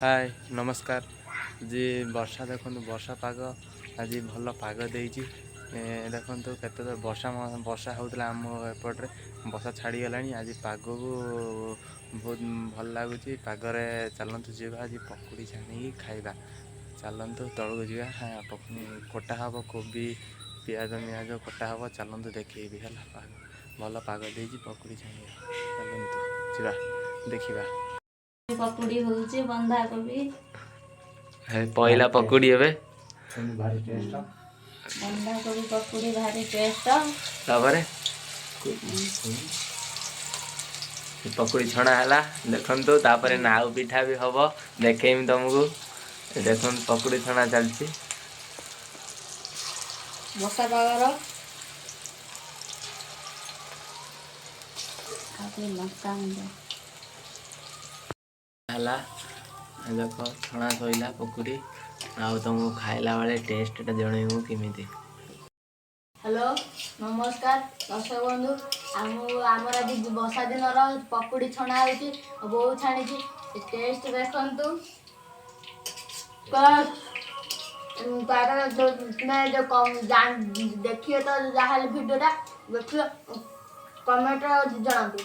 ହାଏ, ନମସ୍କାର। ଆଜି ବର୍ଷା ଦେଖନ୍ତୁ, ବର୍ଷା ପାଗ। ଆଜି ଭଲ ପାଗ ଦେଇଛି। ଦେଖନ୍ତୁ କେତେ ତ ବର୍ଷା, ବର୍ଷା ହେଉଥିଲା ଆମ ଏପଟରେ। ବର୍ଷା ଛାଡ଼ିଗଲାଣି। ଆଜି ପାଗକୁ ବହୁତ ଭଲ ଲାଗୁଛି ପାଗରେ। ଚାଲନ୍ତୁ ଯିବା, ଆଜି ପକୁଡ଼ି ଛାଣିକି ଖାଇବା। ଚାଲନ୍ତୁ ତଳକୁ ଯିବା। କଟା ହେବ କୋବି, ପିଆଜ ମିଆଜ କଟା ହେବ। ଚାଲନ୍ତୁ ଦେଖେଇବି। ହେଲା, ପାଗ ଭଲ ପାଗ ଦେଇଛି, ପକୁଡ଼ି ଛାଣିବା। ଚାଲନ୍ତୁ ଯିବା, ଦେଖିବା। ପକୁଡ଼ି ହଉଛି ବନ୍ଧାକୋବି। ପହିଲା ପକୁଡ଼ି ଏବେ। ଭାରି ଟେଷ୍ଟ। ବନ୍ଧାକୋବି ପକୁଡ଼ି ଭାରି ଟେଷ୍ଟ। ତାପରେ ପକୁଡ଼ି ଛଣା ହେଲା ଦେଖନ୍ତୁ। ତାପରେ ନାଉ ପିଠା ବି ହବ, ଦେଖେଇମି ତମକୁ। ଏ ଦେଖନ୍ତୁ, ପକୁଡ଼ି ଛଣା ଚାଲିଛି। ବର୍ଷା ପାଗର ଆଉ ଟିକେ ଲଙ୍କା ଗୁଣ୍ଡ। ହେଲା, ଏ ଦେଖ, ଛଣା ସଇଲା ପକୁଡ଼ି। ଆଉ ତମକୁ ଖାଇଲା ବେଳେ ଟେଷ୍ଟଟା ଜଣେଇବୁ କେମିତି। ହ୍ୟାଲୋ, ନମସ୍କାର ଦର୍ଶକ ବନ୍ଧୁ। ଆମ ଆମର ଆଜି ବର୍ଷା ଦିନର ପକୁଡ଼ି ଛଣା ହେଉଛି, ବୋଉ ଛାଣିଛି। ଟେଷ୍ଟ ଦେଖନ୍ତୁ। ତାର ଯୋଉ ତୁମେ ଯୋଉ ଦେଖିବେ ତ, ଯାହାହେଲେ ଭିଡ଼ିଓଟା ଦେଖିବେ, କମେଣ୍ଟ ଜଣାନ୍ତୁ।